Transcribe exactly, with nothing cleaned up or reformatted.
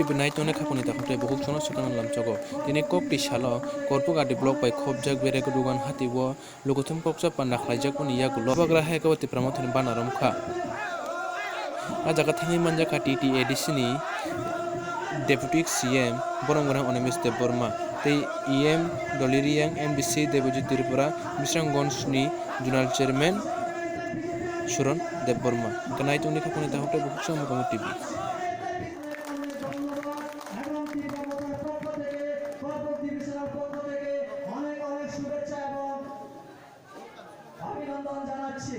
Nai tongnai khapangni takhuk tei bukhuk chwngno swkang lamchago. Tini kok twi salo Korpuk R D block bai khopjak Beregudugan hati o lukuthum koksa panda khlaijakmani yagulo Bubagra hai kebo Tipra Mothani bana romkha. A jaga thangwi manjakha T T A D C ni Deputy C M borom gwnang Animesh Debbarma tei E M Dolly Reang, M D C Debojit Tripura, Bisramganj ni Zonal Chairman Suron Debbarma. Hwnkhe nai tongdi khapangni takhuk tei bukhuk chwng Mokomo T V. অভিনন্দন জানাচ্ছি।